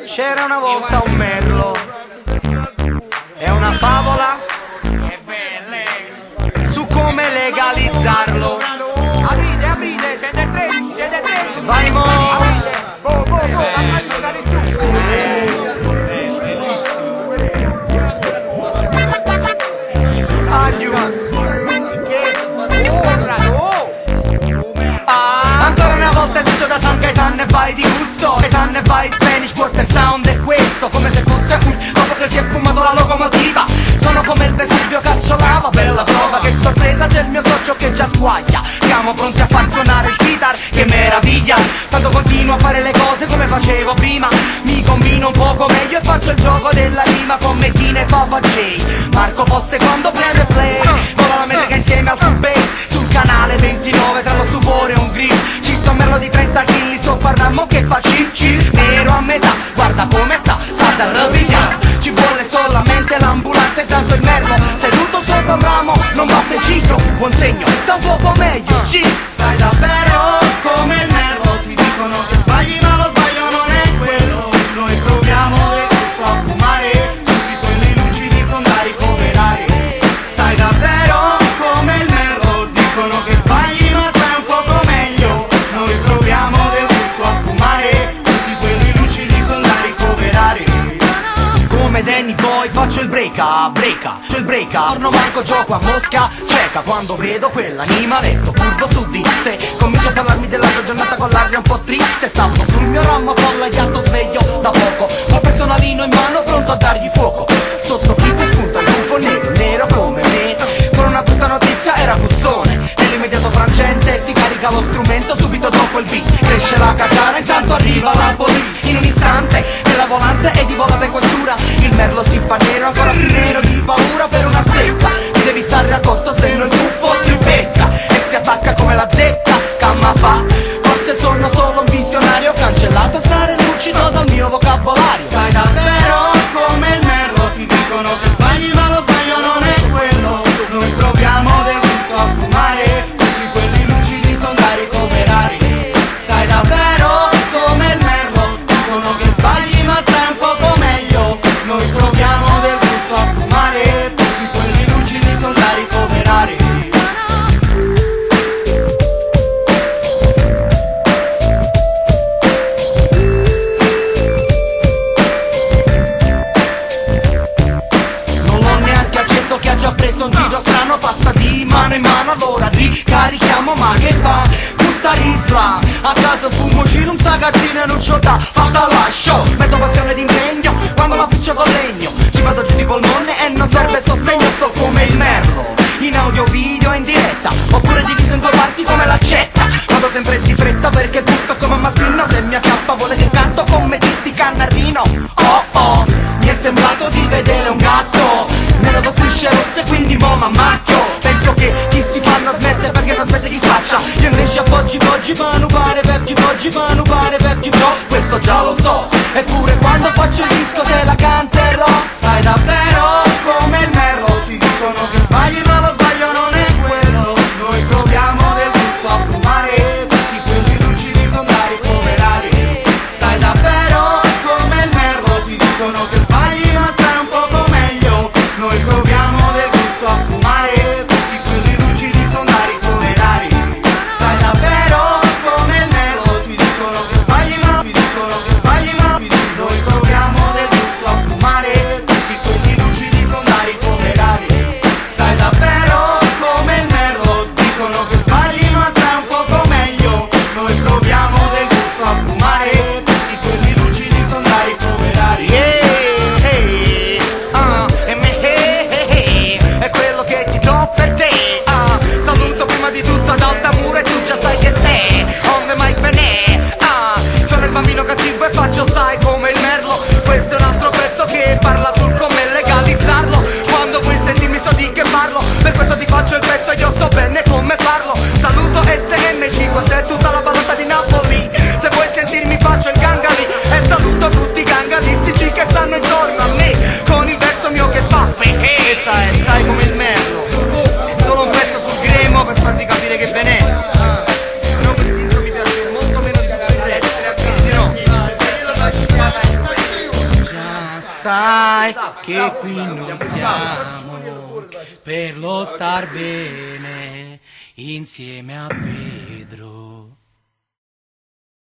C'era una volta un merlo. È una favola su come legalizzarlo. Aprite, aprite, 113, 113. Vai mo! Aprite. Boh, boh, boh, ma non sta nessuno. Adiù. Oh! Ancora una volta il da San Gaetano e vai di gusto Gaetano e vai Spanish Quarter Sound è questo Come se fosse un dopo che si è fumato la locomotiva Sono come il Vesuvio cacciolava Bella prova che sorpresa c'è il mio socio che già squaglia Siamo pronti a far suonare il sitar, che meraviglia Tanto continuo a fare le cose come facevo prima Mi combino un poco meglio e faccio il gioco della rima Con Tina e Papa J Marco Posse quando preme play Vola la metrica insieme al bass Sul canale 29 tra lo stupore e un grill Ci sto un merlo di 30 kg sopra il ramo che fa cip cip Nero a metà, guarda come sta, sta da rovigliare Ci vuole solamente l'ambulanza e tanto il merlo Seduto sopra un ramo, non batte il ciclo Buon segno, sta un poco meglio, ci Stai davvero come il merlo, ti dicono che sbagli ma lo sbaglio non è quello. Noi proviamo del gusto a fumare, tutti quelli lucidi sono da ricoverare. Stai davvero come il merlo, dicono che sbagli ma stai un poco meglio. Noi proviamo del gusto a fumare, tutti quelli lucidi sono da ricoverare. Come Danny Boy faccio il break break, faccio il break Torno manco gioco a mosca cieca Quando vedo quell'animaletto curvo su di sé Comincia a parlarmi della sua giornata con l'aria un po' triste Stavo sul mio ramo appollaiato sveglio da poco Ho personalino in mano pronto a dargli fuoco Sotto chi ti spunta un gufo nero, nero come me Con una brutta notizia era puzzone Nell'immediato frangente si carica lo strumento subito dopo il bis Cresce la caciara intanto arriva la police In un istante nella volante è di volata in questura Il merlo si fa nero ancora più nero di paura per una stecca Ti devi stare accorto se no il buffo ti becca E si attacca come la zecca, camma fa Forse sono solo un visionario cancellato stare lucido dal mio vocabolario Stai davvero come il merlo, ti dicono che sbagli ma lo sbaglio non è quello. Noi proviamo del gusto a fumare, tutti quelli lucidi sono da ricoverare. Stai davvero come il merlo, dicono che sbagli ma stai un poco meglio. Noi proviamo del gusto a fumare, tutti quelli lucidi sono da ricoverare. Non l'ho neanche acceso che ha già preso un giro strano Passa di mano in mano allora ricarichiamo ma che fa? Gusta risla A casa fumo cilum sa cartina non c'ho da Fatta lascio Metto passione d'impegno Quando la appiccio con legno Ci vado giù di polmone e non serve sostegno Sto come il merlo In audio video in diretta Oppure diviso in due parti come l'accetta Vado sempre di fretta perché il buffo è come un mastino Se mi acchiappa vuole che canto come Titti Cannarino Oh oh Mi è sembrato di vedere un gatto Nero con strisce rosse quindi mo m'ammacchio Penso che chi si fa non smette perché non smette chi spaccia Io invece appoggi poggi manu pane peggi poggi manu pane peggi giò Questo già lo so Eppure quando faccio il disco te la canterò Stai davvero come il merlo, ti dicono che sbagli ma lo sbaglio non è quello. Noi proviamo del gusto a fumare, tutti quelli lucidi sono da ricoverare. Stai davvero come il merlo, ti dicono che sbagli ma stai un poco meglio. Noi proviamo del gusto a fumare, tutti quelli lucidi sono da ricoverare. Stai davvero come il merlo, ti dicono che sbagli ma ti dicono che sbagli ma ti dicono noi proviamo del gusto a fumare, tutti quelli Sai che qui noi siamo per lo star bene insieme a Pedro.